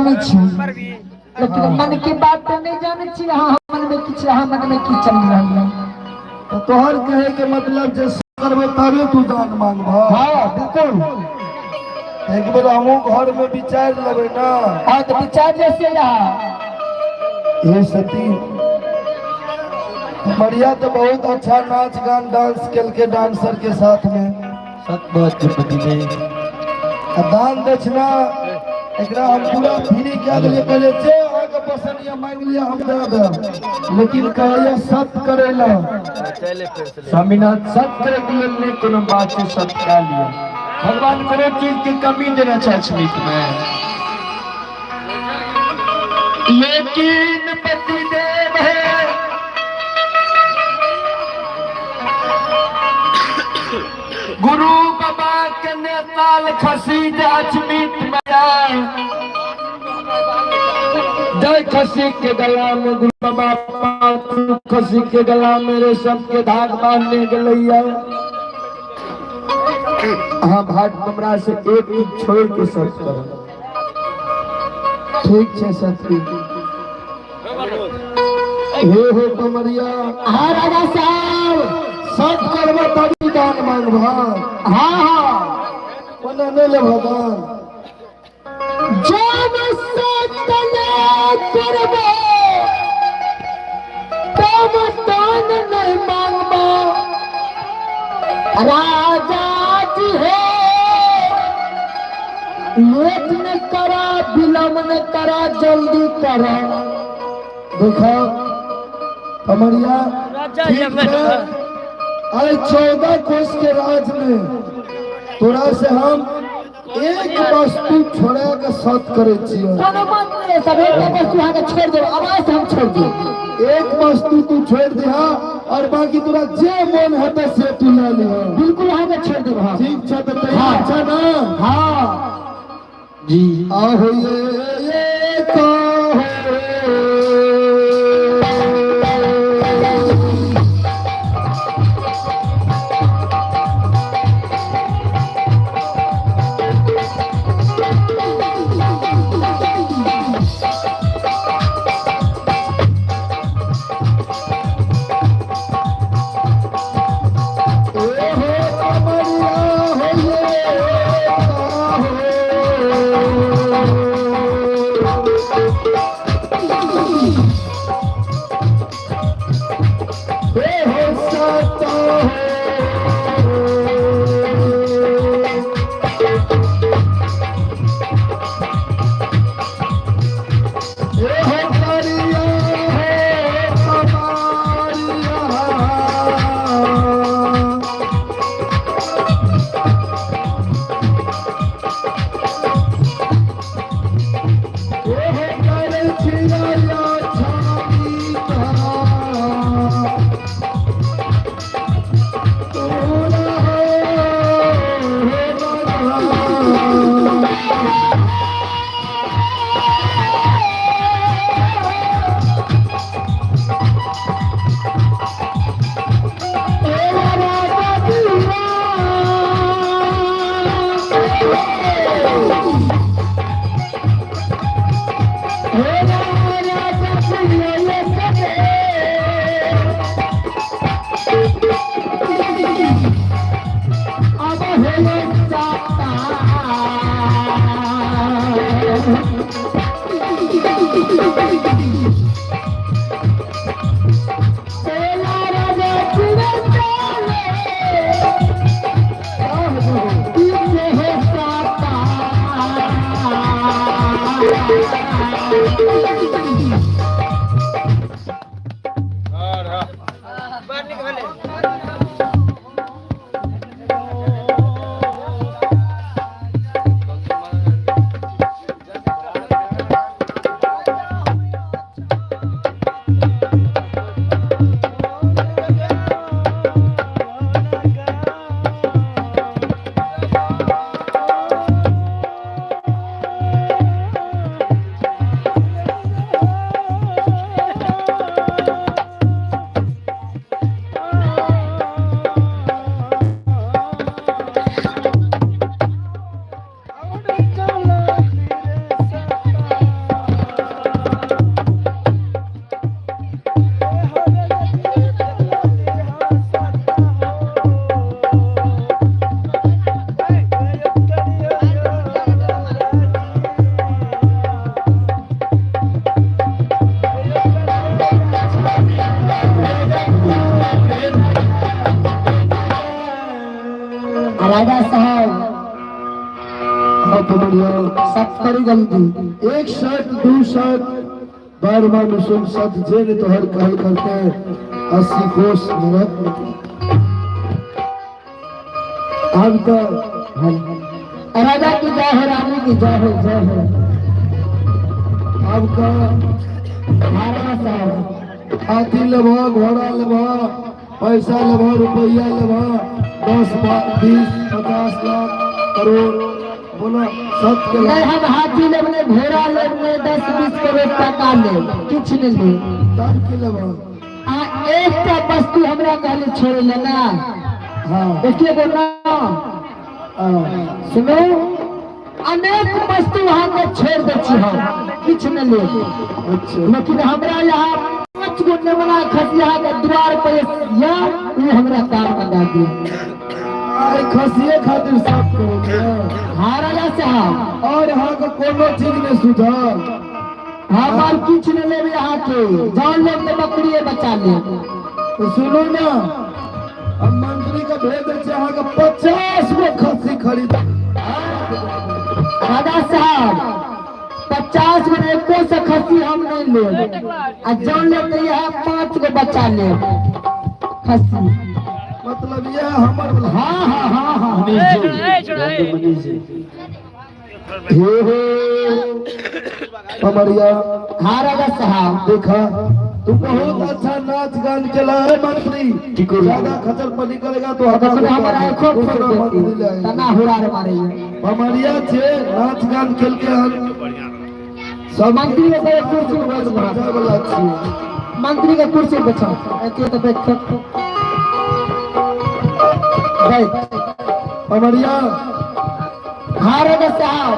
आदमी छी, लेकिन मन के बात तऽ नहि जानै छी अहाँ मन में की छै, अहाँ मन में की चलि रहल है। तऽ तोहर कहे के मतलब जे करबै तबे तू दान मांगबह? हाँ, बिल्कुल। एक बेर हमहूँ घर में विचार लेबै ना। हाँ, तऽ विचार ले से अहाँ। हे सती, बढ़िया तो बहुत अच्छा नाच गान डांस केलके डांसर के साथ में। सत बात छै पतिदेव। आ दान दक्षिणा एकरा हम पूरा फ्री कए देलियै। कहलियै जे अहाँके पसंद यऽ मांगि लिअ, हम दऽ देब, लेकिन कहैया सत करै लए। स्वामीनाथ, सत करे के लेल नहि कोनो बात छै, सत कए लिअ। भगवान कोनो चीज के कमी देना चाहै छै में, लेकिन पतिदेव है, गुरु बाबा के नेताल खसी जे अछमीत में आए, जय खसी के गला में गुरु बाबा पाँच खसी के गला में रेशम के धाग बांधने गेलैया। अहाँ भाट कमरा से एक चीज छोड़ के सब करो। ठीक छै सती। हे हो कमरिया। हाँ राजा साहब। सब करबो तभी दान मांगबह? हाँ हाँ। ओना नहि लेबह दान? जब सतने करबो तब दान नहीं मांगबो राजा जी। हो, लेट न करा, विलम्ब न करा, जल्दी करा। देखो कमरिया, ठीक छै। आइ 14 कोस के राज में तोरा से हम एक वस्तु छोड़ा के सत करे छियै। कोनो बात नहीं सब, एक वस्तु अहाँके छोड़ देब, आवाज से हम छोड़ देब। एक वस्तु तू छोड़ दिहा और बाकी तोरा जे मन हेतै से तू ले लिहा। बिल्कुल, अहाँके छोड़ देब हम। ठीक छै, तऽ तैयार छै ना? हाँ। जी। आहो ये कहो। ए हो कमरिया, हो ये कहो। सब करू जल्दी। एक शर्त दू शर्त बारवा में सुन सत जे ने तोहर कहल करते 80 कोस नरक में। अब तो राजा की जय हो, रानी की जय हो, जय हो। अब का महाराणा साहब हाथी लेबो, घोड़ा लेबो, पैसा लेबो, रुपया लेबो, 10 20 50 लाख करोड़, बोलो सत के नहीं लाख। हम हाथी लेब नहीं, घोड़ा लेब नहीं, 10-20 करोड़ टका लेब, किछु नहीं लेब। तब की लेबो? आ एकटा वस्तु हमरा कहले छोड़े ले ना। हाँ। देखिए बोला। हाँ। सुनो, अनेक वस्तु अहाँ के छोड़ दै छी, हम किछु नहीं लेब। अच्छा। लेकिन हमरा यहाँ 5 गो नेमना खसिया के द्वार पर या वो हमरा काम लगा दिया। आई खसिए खातिर साफ करो। हाँ राजा साहब। और यहाँ के कोनो चीज नहीं सुधर? हमार किछु नहीं लेब यहाँ के, जान लेब तो बकरिए बचा लेब। तो सुनो ना, हम मंत्री के भेज दै छियै, अहाँ के 50 गो खस्सी खरीद। राजा साहब, 50 गो एको से खस्सी हम नहीं लेब, आ जान लेब तो यहाँ 5 गो बचा लेब खस्सी। मतलब यह हमर वाला। हाँ हाँ हाँ हाँ। मनीष जी, मनीष जी। हे हो कमरिया। हाँ राजा साहब। देखा, तू बहुत अच्छा नाच गान के है मंत्री। ज्यादा खचर पनी करेगा तो तखन हमर आँखो दूसरा फोड़ मंत्री देती। ले। तना हुरार मारे। कमरिया छे नाच गान खेल के हन सब। मंत्री के सब कुर्सी पर बैठ। बचाए वाला छियै। मंत्री के कुर्सी पर बैठो, एते तो बैठ बैठ। कमरिया। हाँ राजा साहब।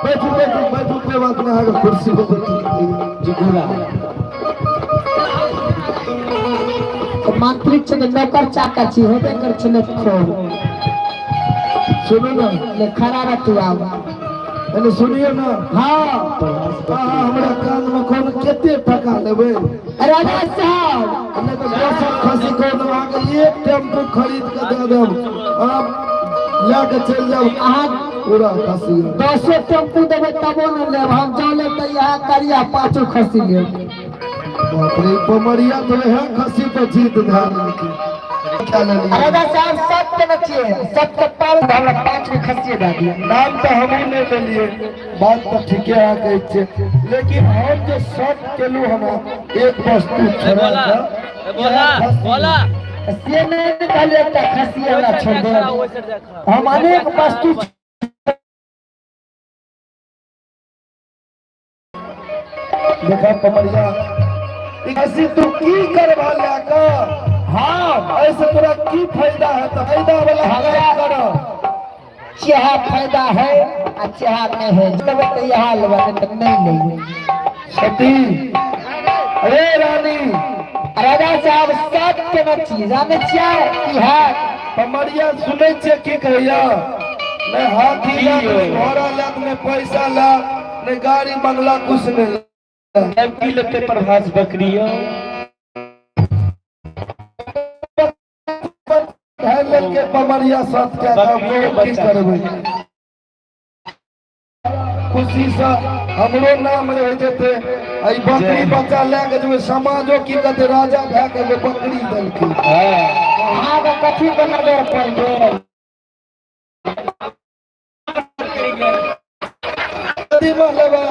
बैठू बैठू बैठू, कोई बात नहीं, आगे कुर्सी पर बैठू। जिगुरा। तो मंत्री छे नौकर चाकर छी होबे कर छले खोर। सुनो ना। ले खड़ा रह तू आब। एने सुनियो ना। हाँ। आहा, हमरा कान में कोन कते टका लेबै? राजा साहब। हमे तो दोसर खसी कोन, अहाँके एक टेम्पू खरीद के दे देब, आप लए के चलि जाउ। अहाँ पूरा खसी। 10 टेम्पू देबै तबो न लेब हम, जान लेब तऽ यहाँ करिया 5 खसी लेब। बाप रे, पमरिया तो है खसी पर जीत ध्यान लेके क्या ले लिया? राजा साहब, सत्य न छियै, सत्य पाल हमरा 5 गो खसी दए दिअ। नाम तो हमहूँ नहीं लेलिए, बात तो ठीके अहाँ कहै छियै, लेकिन हम जे शर्त केलहुँ, हमरा एक वस्तु छोड़ा कऽ बोला बोला। से नहि कहलियै एकटा खसी हमरा छोड़ देब, हम अनेक वस्तु। देखा पमरिया, ई खसी तू की करबा लए कऽ? हाँ। ऐसे तोरा की फायदा है? तो फायदा वाला हमरा कर। चेहा फायदा है आ चेहा नहीं है, लेबै तऽ यहाँ लेबै, नहीं तऽ नहीं लेबै। सती, अरे रानी। राजा साहब, सत्य न छी, जानै छियै की है? पमरिया, सुनै छियै की कहैया? नहि हाथी लए, नहि घोड़ा लए, नहि पैसा लए, नहि गाड़ी बंगला, कुछ नहि लए। अब की लेते प्रभास बकरियो? धरि लेलकै पमरिया सत के बकरियो की करबै? खुशी से हमरो नाम रह जेतै। एहि बकरी बच्चा लए के जेबै, समाजो की कहतै? राजा भए के एगो बकरी देलकै। हाँ। अहाँके कथी पर नजर पड़ि गेल? कदीमा लेबै?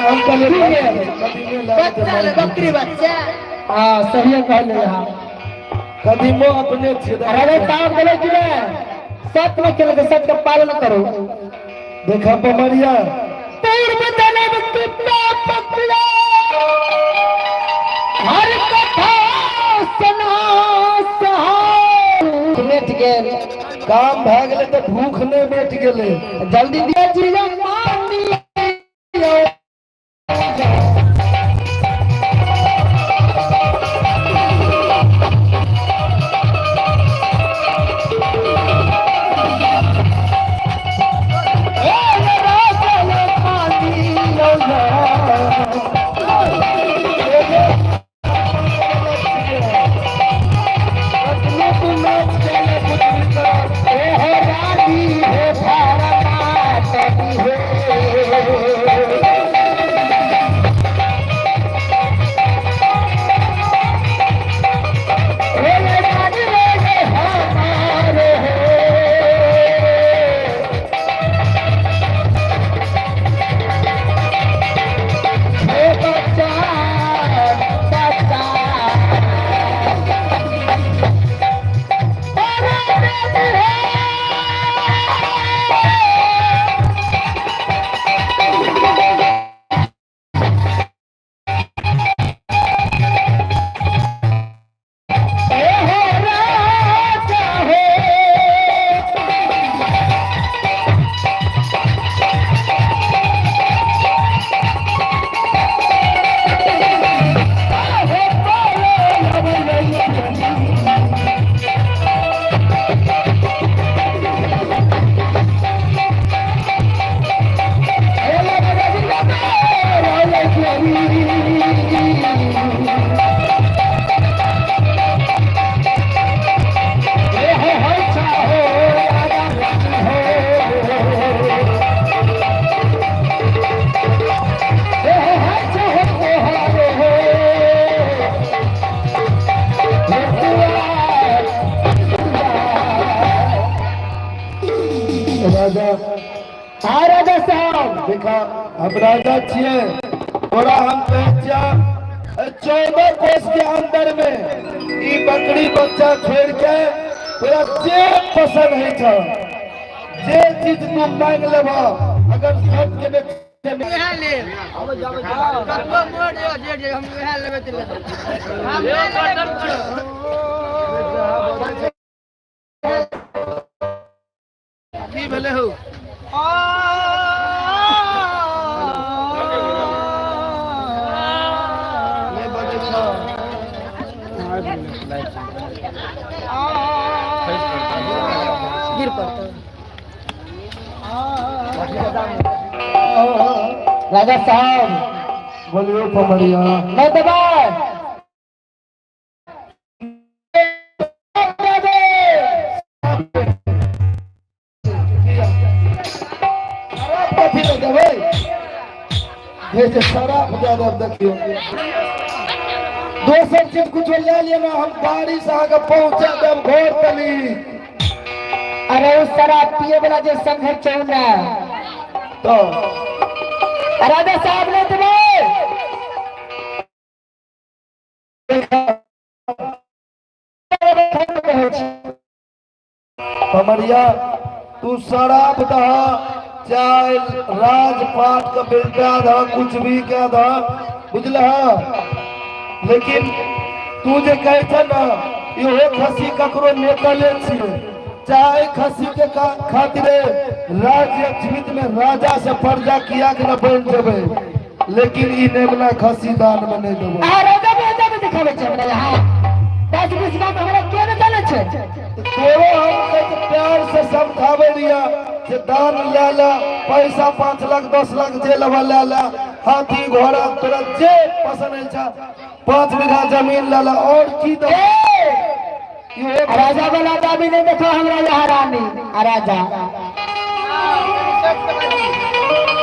हम कहलियै कदीमे लए के बच्चा ले जेबै। बकरी बच्चा, हाँ सही कहले अहाँ। कदीमो अपने छियै। राजा साहब, बोले कि नहीं सत्य में चले, सत्य का पालन करो। देखा पमरिया। पूर्व जन्म की पाप क्रिया हर कथा सुना मिट गेल। काम भए गेलै तऽ भूख नहि मिट गेलै। जल्दी दिया जीवन मानी। अपनो तू नाच के ले कुछ भी कर। हम राजा छियै, तोरा हम कहै छियै 14 कोस के अंदर में ई बकरी बच्चा छोड़ के तोरा जे पसंद है छ, जे चीज तू मांग लेबह, अगर सबके की भेलै हौ? नहि बजै छ। गिर पड़तौ। राजा साहब। बोलियो पमरिया। नहीं देबै। शराब कथी लए देबै? हे जे शराब दए देब, देखियौ दोसर चीज कुछो लए लिअ ने, हम गाड़ी से अहाँके पहुँचा देब घर तली। अरे ओ शराब पिए वाला जे संग है चौ ने। तऽ राजा साहब, नहीं देबै। पमरिया, तू शराब दह चाहे राजपाट के बेटा दह, कुछ भी क्या दह, बुझलह, लेकिन तू जे कहै छ ने इहो खसी ककरो नेतले छियै, चाहे खसी के खातिर राज्य जीवित में राजा से प्रजा किया के न बन जेबै, लेकिन ई नेमना खसी दान में नहीं देबै। अहाँ राजा राजा में दिखाबै छै हमरा यहाँ 10-20 गाम हमरा के ने जानै छै। तोरो हम कते प्यार से समझाबै रहिया जे दान ले ले, पैसा 5 लाख 10 लाख जे लेबा ले ले, हाथी घोड़ा तोरा जे पसंद है छा, 5 बीघा जमीन ले ले, और की दे। ए, राजा वाला दाबी नहीं देखो हमरा यहाँ रानी आ राजा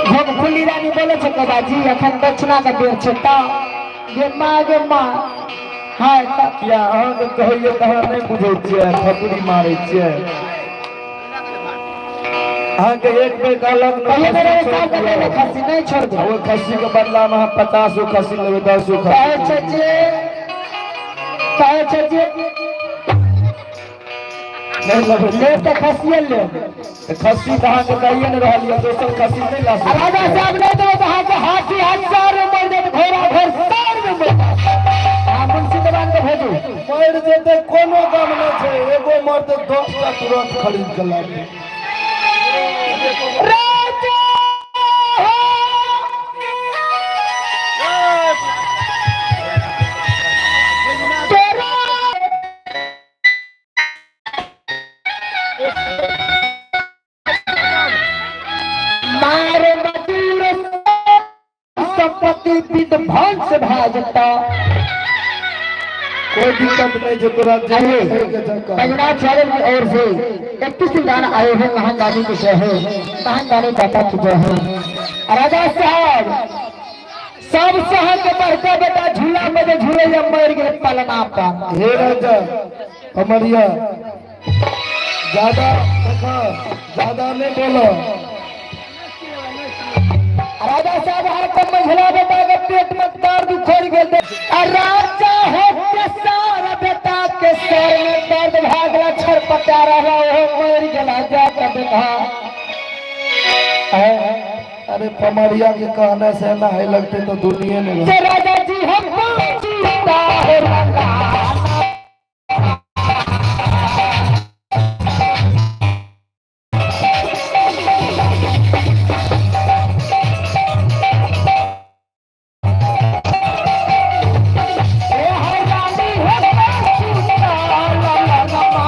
हम खुली रानी बोले छै कबाजी, अखन दक्षिणा के बेर छै त गे माँ गे माँ हाय त किया अहाँके कहैये तऽ अहाँ नहि बुझै छियै, थपुरी मारै छियै। अहाँके एक बेर कहलक ने कहियो खस्सी मेरे छोड़ि साहब के दियौ। देले खस्सी नहीं छोड़ दे। आ ओहि खस्सी के बदला मे अहाँ 50 गो खस्सी लेबै, 10 गो कहै खस्सी। छै जे, कहै छै जे नहि लेबै? ले तऽ खस्सिए ले। तऽ खस्सी तऽ अहाँके दैये नहि रहल यऽ, दोसर खस्सी नहि लऽ आ सकै। राजा साहब, नहीं देबै तऽ अहाँके हाथी हजार में मरि जायत, घोड़ा घोर सर में मरि जायत। अहाँ मुंशी दीवान के भेजू। मरि जेतै कोनो गम नहि छै, एगो मरतै 10 टा तुरंत खरीद के लाबी। राजा हो, तोरा मारे मजूर संपत्ति विध्वंस भए जेता। कोई दिक्कत नहीं छै तोरा जे आइए के चक्कर। बैजनाथ चैनल की ओर से 31 दान आए हैं, महान दानी की जय हो, महान दानी दाता की जय हो। राजा साहब, सब शहर के बड़का बेटा झूला में जे झूले या मर गेल पलना पर। हे राजा अमरिया, ज्यादा देखा ज्यादा नहीं बोलो। राजा साहब, हर कम मझला बेटा के पेट में दर्द उखड़ गेल आ राजा हो के सारा बेटा के सर में दर्द भागला, छरपटा रहा, ओहो मर गेला जा के देखा। अरे पमरिया के कहने से ना है लगते तो दुनिया में से राजा जी हमको जीता है लगा। ए हरानी हमको जीता ला ला ला मा।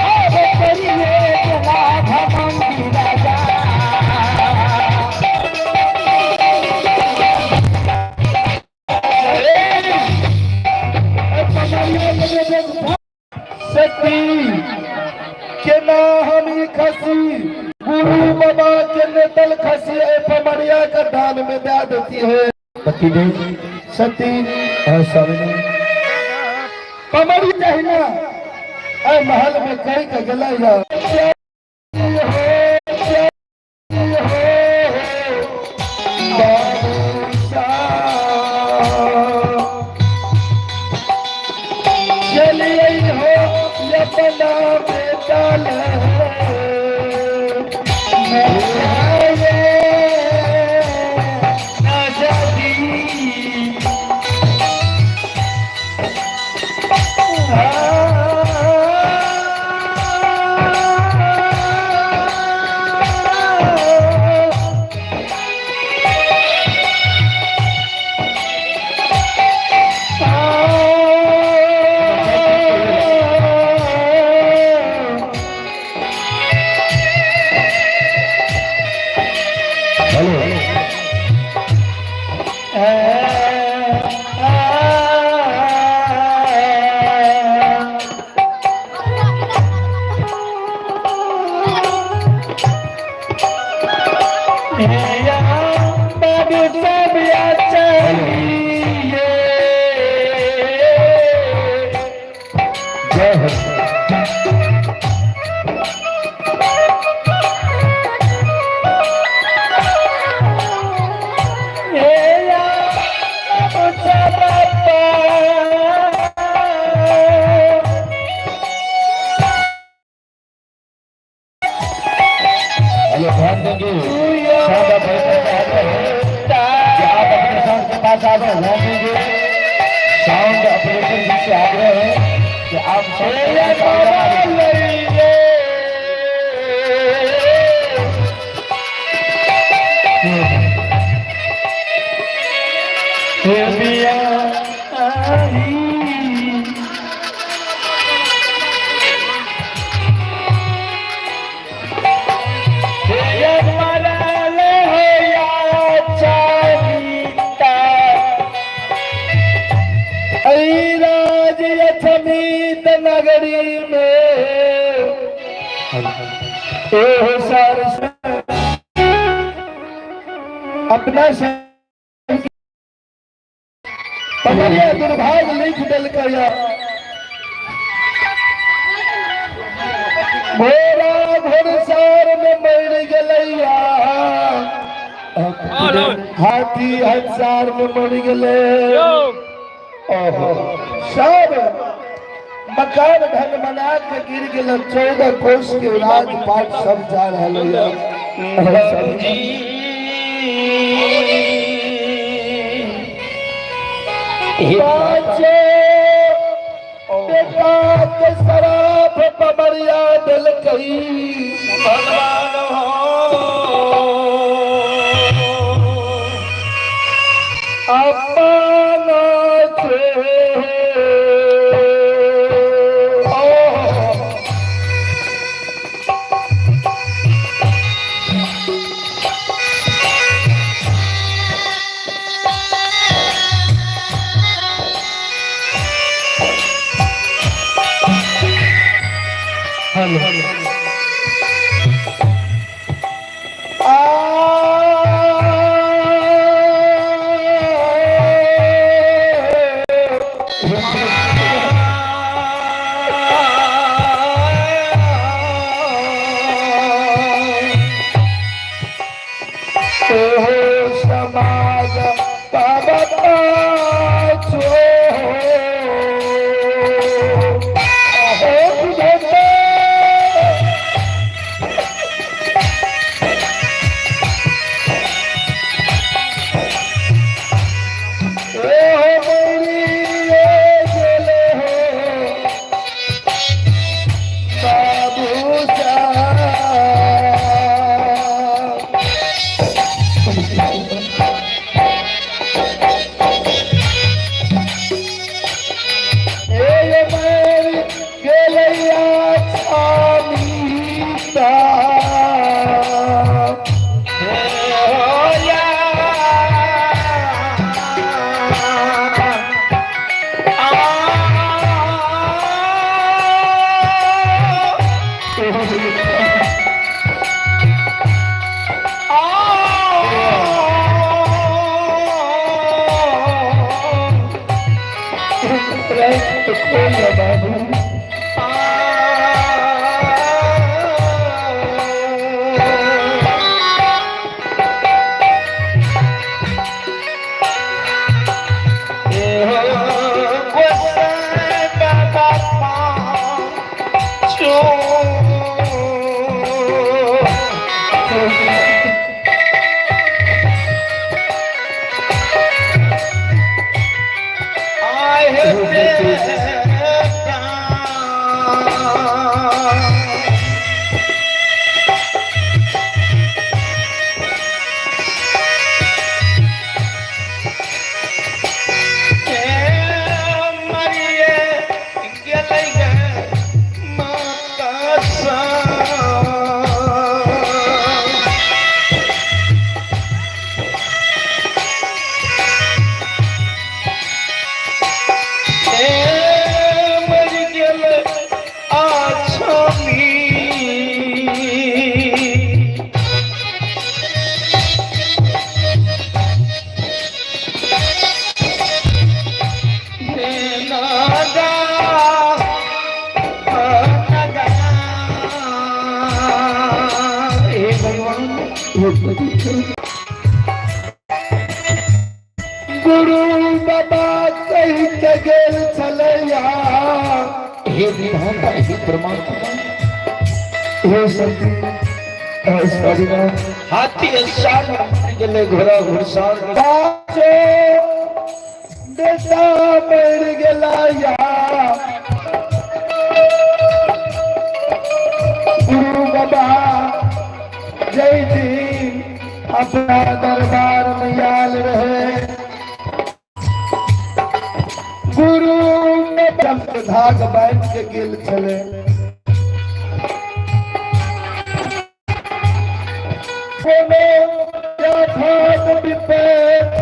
अरे करिए गेला घमंडी राजा। सती केना हम ई खसी गुरु बाबा के नेतल खसी ए पमरिया के दान में दे देती है। पतिदेव। सती। हाँ स्वामी। पमरी चाहिए ना। एहि महल में कहि के गेलै चलिए हो अपना बेटा ले जय हो। हेलो, ध्यान देंगे। साउंड ऑपरेटर से आग्रह है कि आप अपने साउंड के पास आ जाओ। ध्यान देंगे, साउंड ऑपरेटर जी से आग्रह है कि आप साउंड के पास आ जाओ। नगरी में एह सर अपना पकड़िया दुर्भाग लिख दिलकै घोड़ा घोड़सार में मर गेलैया, हाथी हंसार में मर गेलै। ओहो, सब मकान धन बना के गिर गेल। 14 कोस के राजपाट सब जा रहल है। पाँचो बेटा के शराब पमरिया दिलकई। भगवान हो। अपना छे हेलो। गुरु बाबा कहि के गेल छलैया। हे विधाता, हे परमात्मा, हे सती, हे सजना। हाथी साल गेलै, घोड़ा घुड़साल। पाँचो बेटा मरि गेला या। गुरु बाबा जय दिन अपना दरबार में आयल रहे, गुरु बाबा के धाग बांध के गेल छले। कोनो आफत विपत।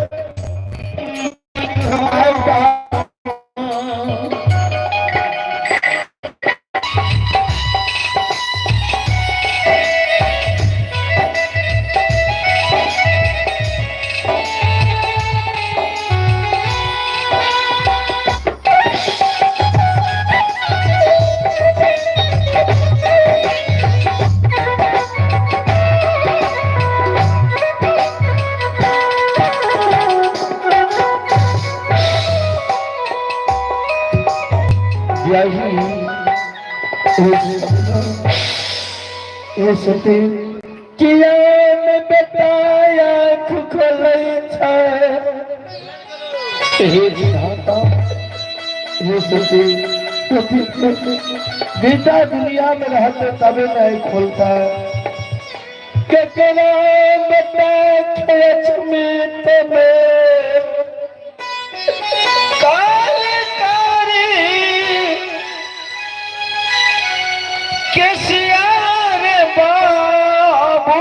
हे सती, किया ने बेटा आँख खोलै छै? हे विधाता, हे सती, बेटा दुनिया में रहते तबे नहीं खोलता है। केकरा बेटा लक्ष्मी तबे काल कारी केसिया रे बाबुआ,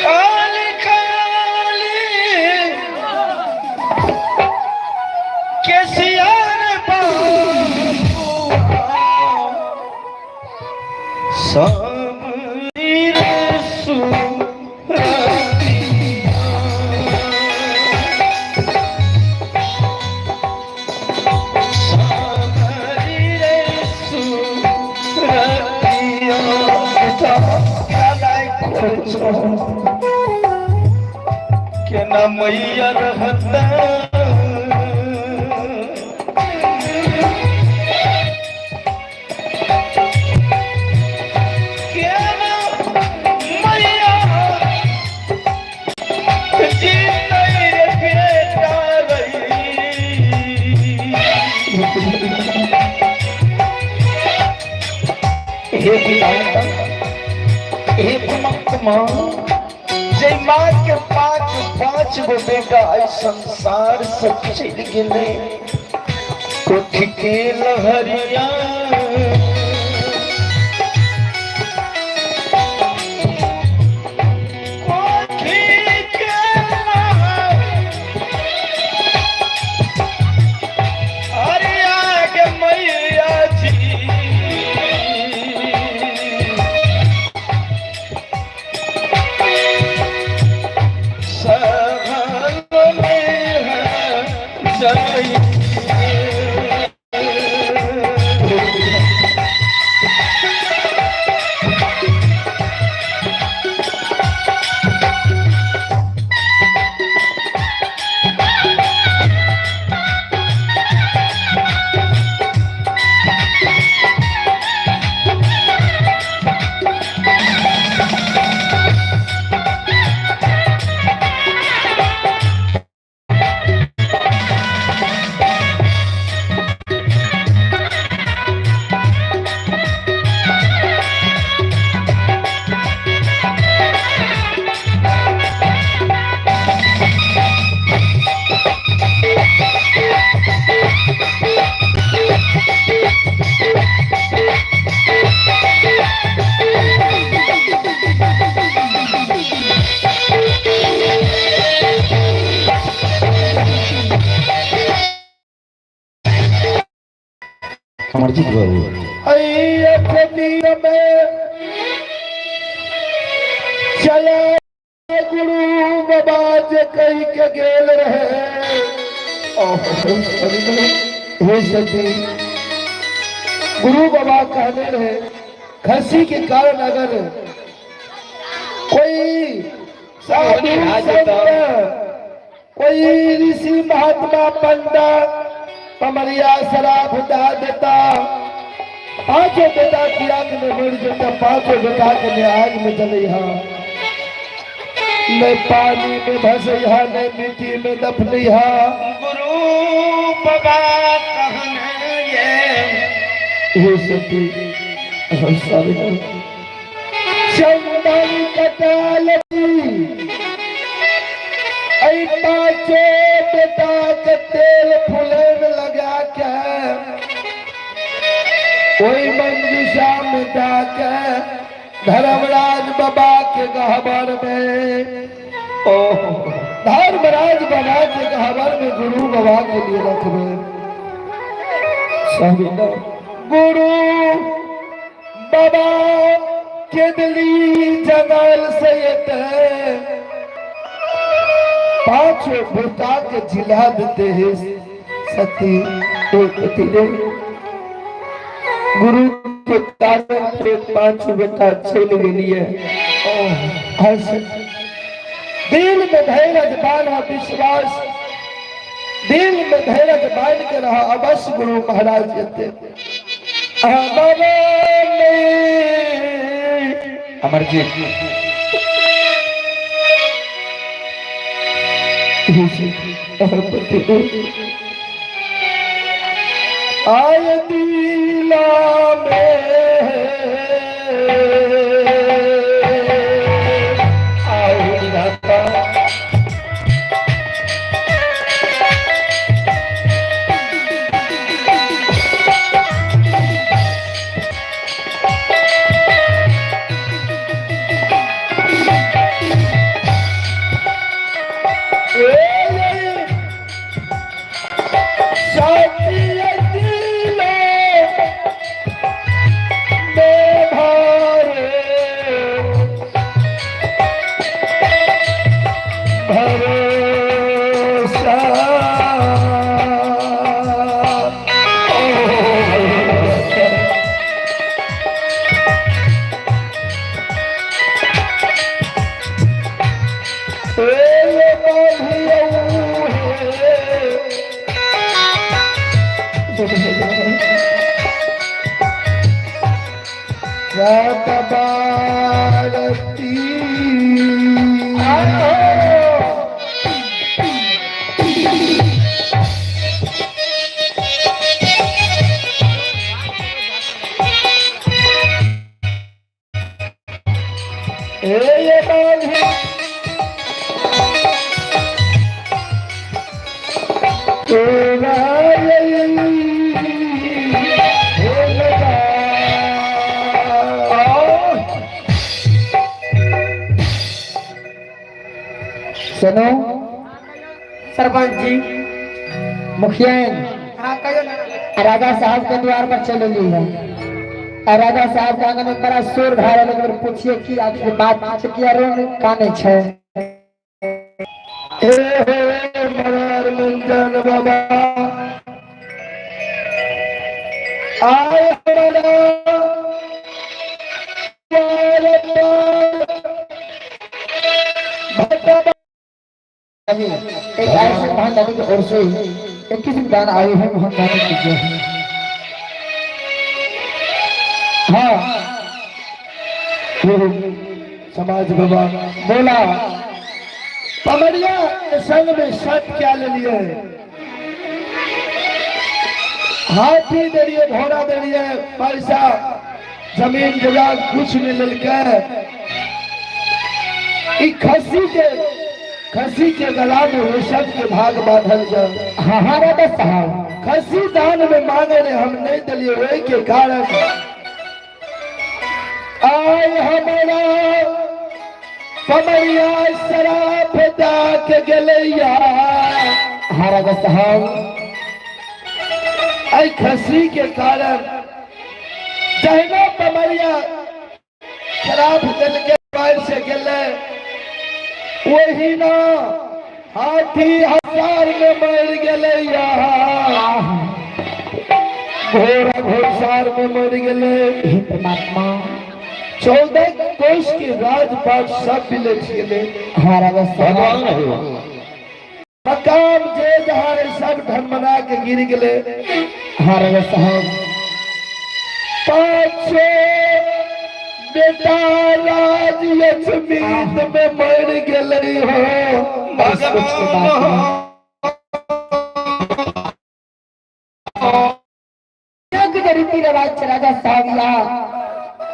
काल काली केसिया रे बाबुआ, सब रे सुरतिया। सावरी रे सुरतिया। केना मैया रहता? केना मैया जीतै रे बेटा रही? हे विधाता, हे परमात्मा, जे माँ के पांच पांच गो बेटा एहि संसार से चलि गेलै, कोठी के लहरिया, कोठी के हरिया के मैया जी। सहल में है जय। अमरजीत बाबू। अखनी में चला गुरु बाबा जे कही के गेल रहे। हे सती, गुरु बाबा कहने रहे खसी के कारण अगर कोई साधु संत, कोई ऋषि महात्मा पंडा पमरिया शराब दा देता, पांचों बेटा की आग में मर जाता, पांचों बेटा के ने आग में जलैहा, न पानी में भसैहा, न मिट्टी में दफनैहा। गुरु बाबा कहने ये हे सती चंदन कटालती ऐ पांचों बेटा के तेल फुलेन लगा के ओई मंजूषा में डाके धर्मराज बाबा के गहबर में, ओ धर्मराज बाबा के गहबर में गुरु बाबा के लिए रखबे। गुरु बाबा के दिली जंगल से एते पांचों बेटा के जिला देते हैं। सती पति रे, गुरु के कारण पे पांचों बेटा चल गेलिए। हंस दिल में धैर्य बांधा विश्वास, दिल में धैर्य बांध के रहा, अवश्य गुरु महाराज जेते। अमरजीत आय दिला में आओ विधाता। सुनो सरपंच जी। मुखिया, हाँ कहियो ना। राजा साहब के द्वार पर चले ली है। राजा साहब के आंगन में बड़ा शोर भा रहल है। पूछिए कि आखिर बात छै, किया रो काने छै। हे हे मरार मंजन बाबा आय हमारा एक ऐसे महान दानी की ओर से 21 दान आए हैं, महान दानी की जय है। हाँ समाज बाबा बोला पमरिया के संग में शर्त क्या ले लिए, हाथी दे लिए, घोड़ा दे लिए, पैसा जमीन जायदाद कुछ नहीं लेलकै। ई खसी के गला में रेशम के भाग बांधल जाए। हाँ हाँ राजा साहब, खसी दान में मांगे रहे, हम नहीं दिलिए, वही के कारण आय हमारा पमरिया शराब दा के गेलैया। हाँ राजा साहब, ऐ खसी के कारण जहिना पमरिया शराब दिल के पैर से गेलै, वही ना हाथी हजार में मर गेलैया। घोड़ा घोड़सार में मर गेले। हे परमात्मा। 14 कोष के राजपाट सब बिलट गेले। हाँ राजा साहब। भगवान हो। मकान जे जहाँ रहे सब ढनमना के गिर गेले। हाँ राजा साहब। पांचों बेटा राज लक्ष्मी में मर गेले हो। बस कुछ के बात नहीं। यज्ञ के रीति रिवाज से राजा साहब यहाँ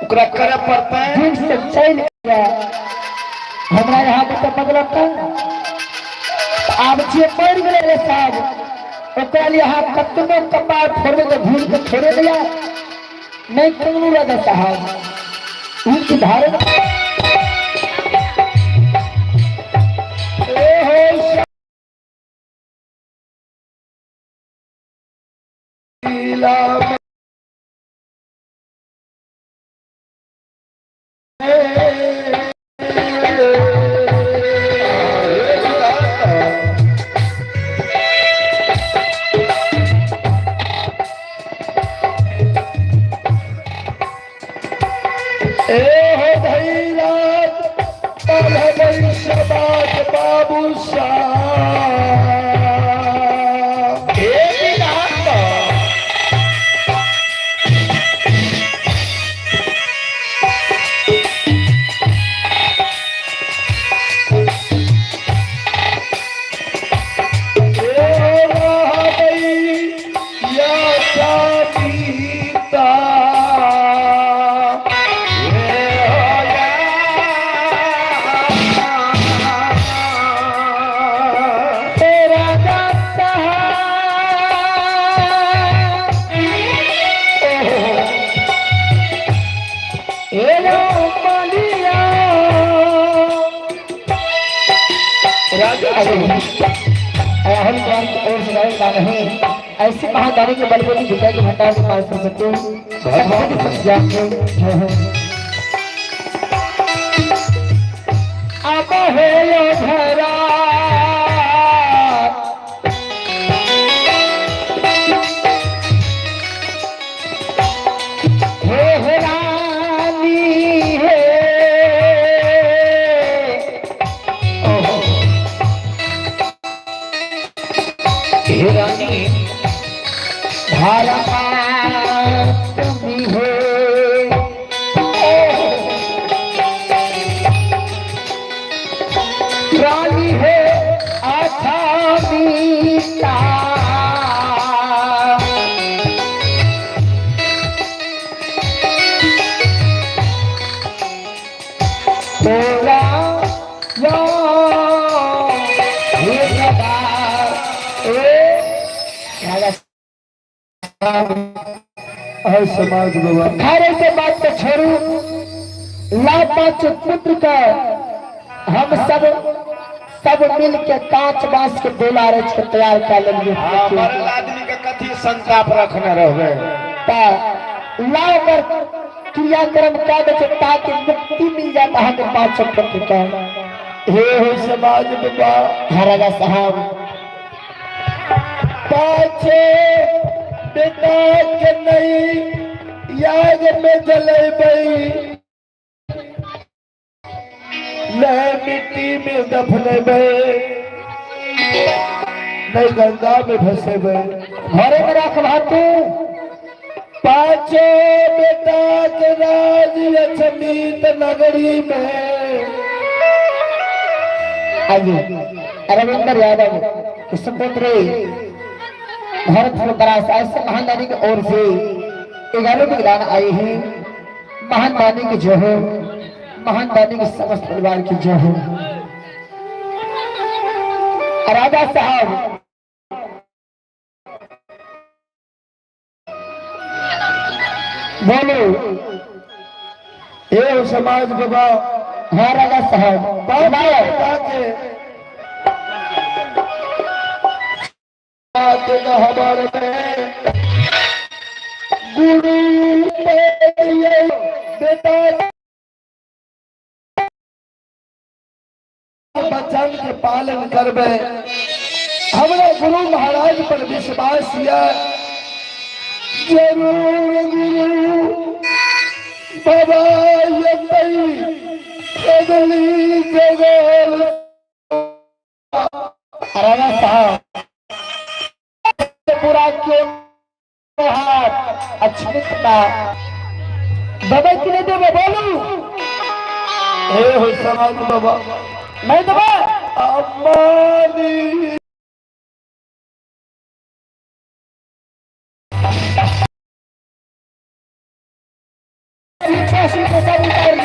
ओकरा करे पड़तै। दुख से चल गया। हमरा यहाँ के तो मतलब था आब जे मर गेलै रे साहब, ओकरा लिए अहाँ कतनो कपार फोड़बै तऽ घूर के छोड़े दिया नहीं कंगनू। राजा साहब उनकी धारण ए हो शीला में ए हो धैराज पढ़बै समाज बाबू साहब। हे विधाता। ए रहबै या सीता। हे हो या। राजा साहब ए रो मालिया। राजा राहुल कुमार की ओर से गायक गाना है। ऐसे महादानी के बलबोली विद्या के भंडार के पास कर सकते हो। अब हो लो धरा हे हो रानी हे। हे रानी। धारा तुम्ही हो। रानी है आछा मीता। तोरा यो हे सदा ए राजा। है समाज बाबा। खैर ऐसे बात तो छोड़ू, ला पांच पुत्र का हम सब सब मिल के कांच बांस के डोला रच के तैयार कर लेंगे। हाँ, मरल आदमी के कथी संताप रखने रहबे? ता लाओ पर क्रियाक्रम कर दे ताकि मुक्ति मिल जाए अहाँ के पांच पुत्र का। हे हो समाज बाबा। हाँ राजा साहब। पाछे बेटा के नहीं याद में जलेबै, नहीं मिट्टी में दफनेबै, नहीं गंगा में भसेबै। घरे में रख तू। पाछे बेटा के राज लक्ष्मी नगरी में। आइए रविंद्र यादव के सुपुत्र भरतपुर बरास ऐसे महान की ओर से 11 के दान आए हैं। महान दानी की जो हो, महान दानी के समस्त परिवार की जो हो। राजा साहब बोलो। हे हो समाज बाबा। हाँ राजा साहब। पाछे लाओ। बेटा के बात न हमारे में गुरु ये बेटा वचन के पालन करबे। हमरा गुरु महाराज पर विश्वास यह जरूर गुरु बाबा एतै अगली जगह। राजा साहब, पूरा क्यों हाथ अक्षमित बा? देबै कि नहीं देबै, बोलू? हे हो समाज बाबा। नहीं देबै? अम्बानी। पैसे पैसा उतार।